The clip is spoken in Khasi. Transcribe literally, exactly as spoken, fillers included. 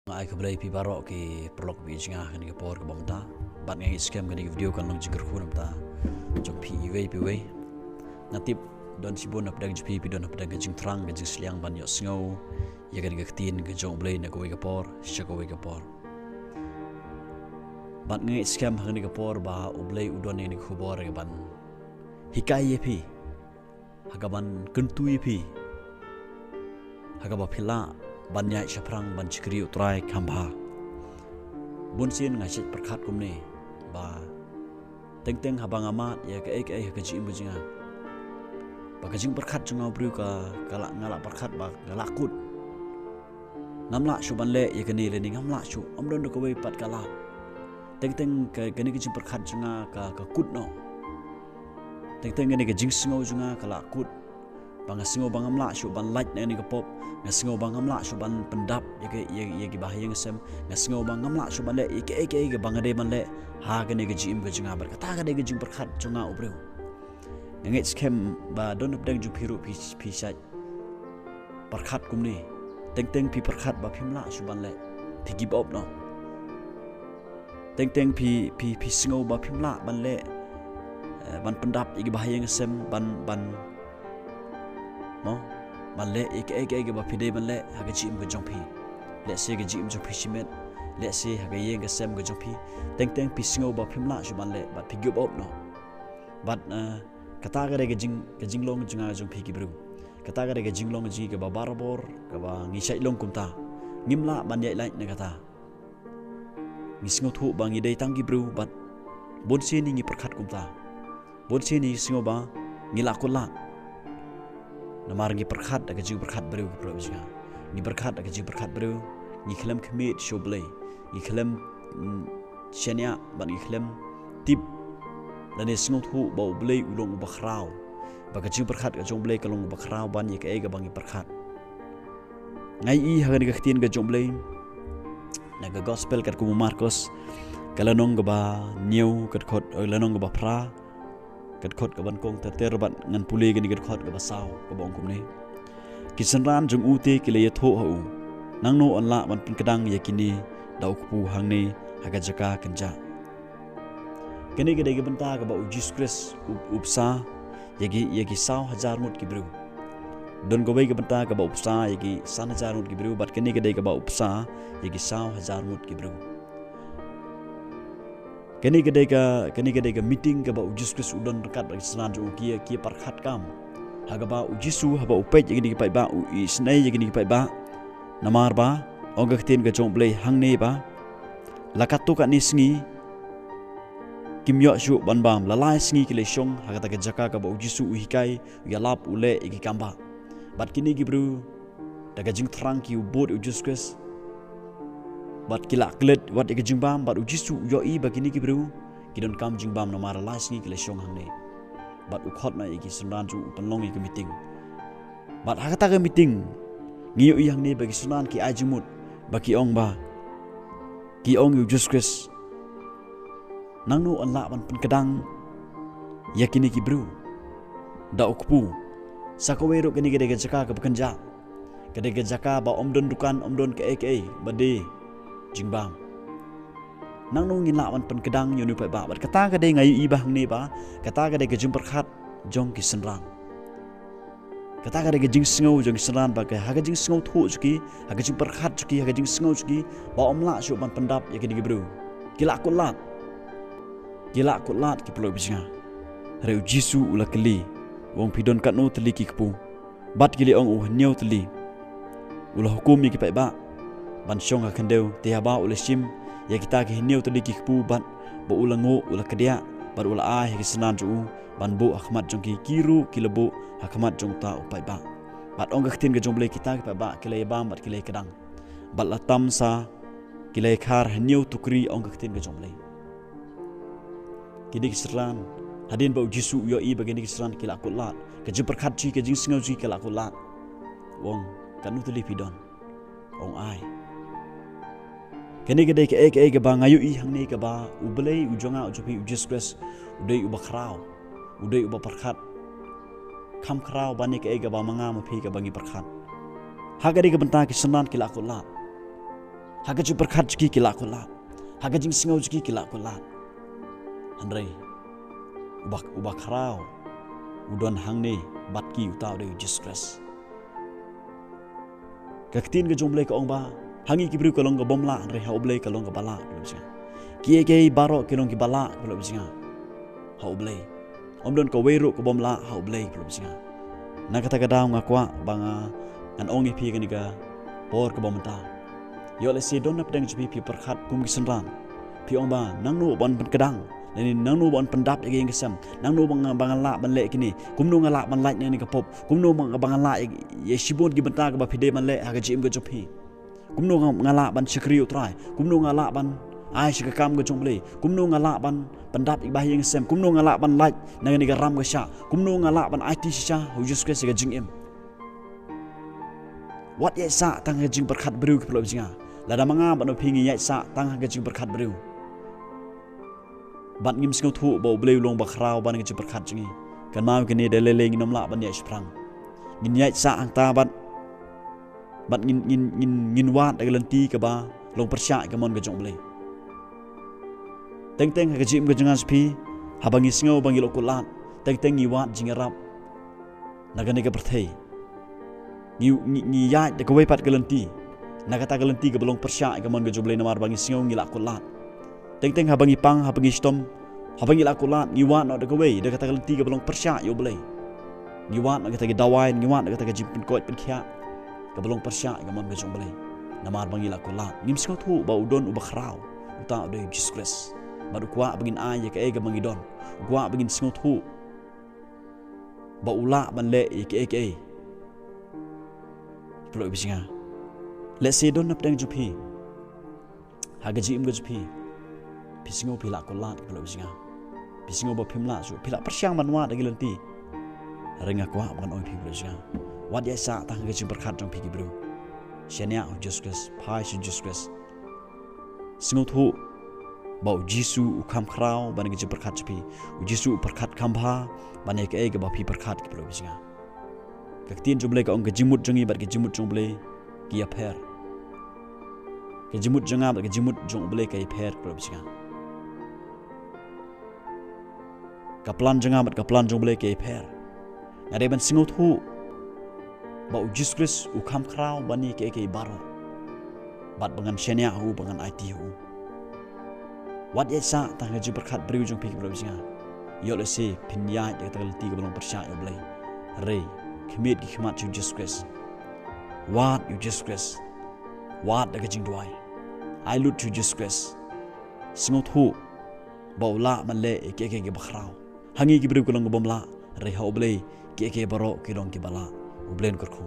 Nga ai khublei phi baroh ki paralok phi jnga kane ka por kaba mynta. Bad nga ngeit skhem kane ka video kan long jingkyrkhu na bynta jong phi iwei pa iwei. Nga tip don shibun na pdeng jong phi, phi don na pdeng ka jingthrang, ka jingsliang ban ïohsngew ïa kane ka ktien ka jong U Blei na kawei ka por sha kawei ka por. Bad nga ngeit skhem ha kane ka por ba U Blei u don ïa kane ka khubor ïa ka ban hikai ïa phi, ha ka ban kyntu ïa phi, ha kaba phi lah ban ïaid shaphrang ban shakri U Trai kham bha. Bun sien nga shait pyrkhat kumne ba teng teng haba nga mad ïa kaei kaei ha ka jingim ka jong nga, ba ka jingpyrkhat jong nga u briew ka, ka lah, nga lah pyrkhat ba ka lah kut. Ngam lah shuh ban leh ïa kane lane ngam lah shuh, ym don da kawei pat ka lah. Teng teng ka, kane ka jingpyrkhat jong nga ka, ka kut noh. Teng teng kane ka jingsngew jong nga ka lah kut. Ba nga sngew ba ngam lah shuh ban lait na kane ka pop, nga sngew ba ngam lah shuh ban pyndap ïa ka, ïa, ïa kiba ha ïing ha sem, nga sngew ba ngam lah shuh ban leh ïa kaei kaei kaba nga dei ban leh ha kane ka jingim ka jong nga. Bad kata ka dei ka jingpyrkhat jong nga u briew. Nga ngeit skhem ba don na pdeng jong phi ruh phi, phi shait pyrkhat kumne. Teng teng phi pyrkhat ba phim lah shuh ban leh, phi give up noh. Teng teng phi, phi, phi sngew ba phim lah ban leh, eh, ban pyndap ïa kiba ha ïing ha sem, ban, ban, mo, ban leh ïa kaei kaei kaba phi dei ban leh ha ka jingim ka jong phi. Lehse ka jingim jong phi shimet, lehse ha ka ïing ka sem ka jong phi. Teng teng phi sngew ba phim lah shuh ban leh bad phi give up noh. Bad, eh, kata ka dei ka jing, ka jinglong jong nga jong phi ki briew. Kata ka dei ka jinglong jong ngi kaba barabor kaba ngi shait long kumta. Ngim lah ban ïaid lait na kata. Ngi sngewthuh ba ngi dei tang ki briew bad bun sien ngi pyrkhat kumta. Bun sien ngi sngew ba ngi lah kut lad. Namar ngi pyrkhat da ka jingpyrkhat briew ki briew jong nga. Ngi pyrkhat da ka jingpyrkhat briew, ngi khlem khmih sha U Blei, ngi khlem, mm, shaniah bad ngi khlem tip lane sngewthuh ba U Blei u long uba khraw, ba ka jingpyrkhat ka jong U Blei ka long uba khraw ban ïa kaei kaba ngi pyrkhat. Nga ïohi ha kane ka ktien ka jong U Blei na ka gospel katkum u Markos, ka lynnong kaba hynñiew, ka dkhot, eh, lynnong kaba phra, ka dkhot kaba nyngkong ter ter bad ngan pule kane ka dkhot kaba saw kaba ong kumne. Ki synran jong u te ki la ïathuh ha u, nangno yn lah ban pynkdang ïa kine da u kpu hangne ha ka jaka kynjah. Kane ka dei ka bynta kaba u Jisu Khrist u, u bsa ïa ki, ïa ki saw hajar ngut ki briew. Don kawei ka bynta kaba u bsa ïa ki san hajar ngut ki briew bad kane ka dei kaba u bsa ïa ki saw hajar ngut ki briew. Kane ka dei ka, kane ka dei ka meeting kaba u Jisu Khrist u don ryngkat bad ki synran jong u, ki ïa, ki ïa pyrkhat kam. Ha kaba u Jisu haba u peit ïa kine ki paidbah, u isynei ïa kine ki paidbah. Namar ba ong ka ktien ka jong U Blei hangne ba la katto katne sngi kim ïoh shuh ban bam, la lai sngi ki la shong ha kata ka jaka kaba u Jisu u hikai, u ïalap, u leh ïa ki kambah. Bad kine ki briew da ka jingthrang ki ïa bud ïa u Jisu Khrist. Bad ki la klet wat ïa ka jingbam, bad u Jisu u ïohi ba kine ki briew ki donkam jingbam namar la lai sngi ki la shong hangne. Bad u khot noh ïa ki synran jong u, u pynlong ïa ka meeting. Bad ha kata ka meeting ngi ïohi hangne ba ki synran ki ai jingmut, ba ki ong ba, ki ong ïa u Jisu Khrist, nangno yn lah ban pynkdang ïa kine ki briew da u kpu? Sa kawei ruh kane ka dei ka jaka kaba kynjah, ka dei ka jaka ba ym don dukan, ym don kaei kaei, ba dei jingbam. Nangno ngin lah ban pynkdang ïa une u paidbah? Bad kata ka dei, nga ïohi ba hangne ba kata ka dei ka jingpyrkhat jong ki synran. Kata ka dei ka jingsngew jong ki synran ba ka, ha ka jingsngewthuh jong ki, ha ka jingpyrkhat jong ki, ha ka jingsngew jong ki, ba ym lah shuh ban pyndap ïa kine ki briew. Ki la kut lad. Ki la kut lad ki paralok ba jong nga. Hynrei u Jisu u la kylli, u ong, phi don katno tylli ki kpu? Bad ki la ong, u hynñiew tylli. U la hukum ïa ki paidbah ban shong ha khyndew, te haba u la shim ïa kita ki hynñiew tylli ki kpu bad ba u la nguh, u la kdiah bad u la ai ha ki synran jong u ban buh ha khmat jong ki, ki ruh ki la buh ha khmat jong uta u paidbah. Bad ong ka ktien ka jong U Blei, kita ki paidbah ki la ïa bam bad ki la ïa kdang. Bad la tam sa ki la ïa khar hynñiew tukri, ong ka ktien ka jong U Blei. Kine ki synran, hadien ba u Jisu u ïohi ba kine ki synran ki la kut lad, ka jingpyrkhat jong ki, ka jingsngew jong ki ka la kut lad. U ong, katno tylli phi don? Ong, ai. Kane ka dei kaei kaei kaba nga ïohi hangne kaba U Blei u jong nga u jong phi, u Jisu Khrist, u dei uba khraw, u dei uba pyrkhat kham khraw ban ïa kaei kaba ma nga ma phi kaba ngi pyrkhat. Ha ka dei ka bynta ki synran ki la kut lad. Ha ka jingpyrkhat jong ki ki lah kut lad. Ha ka jingsngew jong ki ki lah kut lad. Hynrei uba, uba khraw u don hangne bad ki, uta u dei u Jisu Khrist. Ka ktien ka jong U Blei ka ong ba ha ngi ki briew ka long ka bym lah, hynrei ha U Blei ka long kaba lah, paralok ba jong nga. Kiei kiei baroh ki long kiba lah, paralok ba jong nga, ha U Blei. Ym don kawei ruh ka bym lah ha U Blei, paralok ba jong nga. Na kata ka daw nga kwah ba ngan ong ïa phi kane ka por kaba mynta. Ïoh lehse don na pdeng jong phi, phi pyrkhat kum ki synran. Phi ong ba nangno ban pynkdang, lane nangno ban pyndap ïa ka ïing ka sem, nangno ba nga, ba nga lah ban leh kine, kumno nga lah ban lait na kane ka pop, kumno ba nga, ba nga lah ïa, ïa shibun ki bynta kaba phi dei ban leh ha ka jingim ka jong phi. Kumno nga, nga lah ban shakri ïa U Trai, kumno nga lah ban ai sha ka kam ka jong U Blei, kumno nga lah ban pyndap ïa ka bahaïing sem, kumno nga lah ban lait na kane ka ram ka shah, kumno nga lah ban aiti shisha ha U Jisu Khrist ïa ka jingim. Wat ïaid sah tang ha ka jingpyrkhat briew, ki paralok ba jong nga. Lada ma nga bad ma phi ngi ïaid sah tang ha ka jingpyrkhat briew, bad ngim sngewthuh ba U Blei u long ba khraw ban ka jingpyrkhat jong ngi, kynmaw kine da lei lei ngin ym lah ban ïaid shaphrang. Ngin ïaid sah hangta bad, bad ngin, ngin, ngin, ngin wad da ka lynti kaba long pyrshah ïa ka mon ka jong U Blei. Teng teng ha ka jingim ka jong nga jong phi, haba ngi sngew ba ngi la kut lad, teng teng ngi wad jingïarap na kane ka pyrthei. Ngi, ngi, ngi ïaid da kawei pat ka lynti, na kata ka lynti kaba long pyrshah ïa ka mon ka jong U Blei namar ba ngi sngew ngi la kut lad. Teng teng haba ngi pang, haba ngi shitom, haba ngi la kut lad, ngi wad noh da kawei, da kata ka lynti kaba long pyrshah ïa U Blei. Ngi wad noh kata ki dawai, ngi wad noh kata ka jingpynkoit pynkhiah kaba long pyrshah ïa ka mon ka jong U Blei. Namar ba ngi la kut lad, ngim sngewthuh ba u don uba khraw, uta u dei U Jisu Khrist. Bad u kwah ba ngin ai ïa kaei kaba ngi don. U kwah ba ngin sngewthuh ba u lah ban leh ïa kiei kiei, ki paralok ba jong nga. Lehse don na pdeng jong phi, ha ka jingim ka jong phi, phi sngew phi la kut lad, ki paralok ba jong nga. Phi sngew ba phim lah shuh, phi la pyrshang ban wad da ki lynti. Hynrei nga kwah ban ong ïa phi, ki paralok ba jong nga, wat ïaid sah tang ha ka jingpyrkhat jong phi ki briew. Shaniah ha U Jisu Khrist, phai sha U Jisu Khrist. Sngewthuh ba U Jisu u kham khraw ban ka jingpyrkhat jong phi. U Jisu u pyrkhat kham bha ban ïa kaei kaba phi pyrkhat, ki paralok ba jong nga. Ka ktien jong U Blei ka ong, ka jingmut jong ngi bad ka jingmut jong U Blei ki ïapher. Ka jingmut jong nga bad ka jingmut jong U Blei ka ïapher, ki paralok ba jong nga. Ka plan jong nga bad ka plan jong U Blei ka ïapher. Nga dei ban sngewthuh ba U Jisu Khrist u kham khraw ban ïa kiei kiei baroh, bad ba ngan shaniah ha u, ba ngan aiti ha u. Wat ïaid sah tang ha ka jingpyrkhat briew jong phi, ki paralok ba jong nga. Ïoh lehse phin ïaid da kata ka lynti kaba long pyrshah ïa U Blei. Hynrei khmih ki khmat sha U Jisu Khrist. Wad ïa U Jisu Khrist. Wad da ka jingduwai. Ai lut sha U Jisu Khrist. Sngewthuh ba u lah ban leh ïa kiei kiei kiba khraw. Ha ngi ki briew ka long ka bym lah, hynrei ha U Blei kiei kiei baroh ki long kiba lah. U Blei un kyrkhu.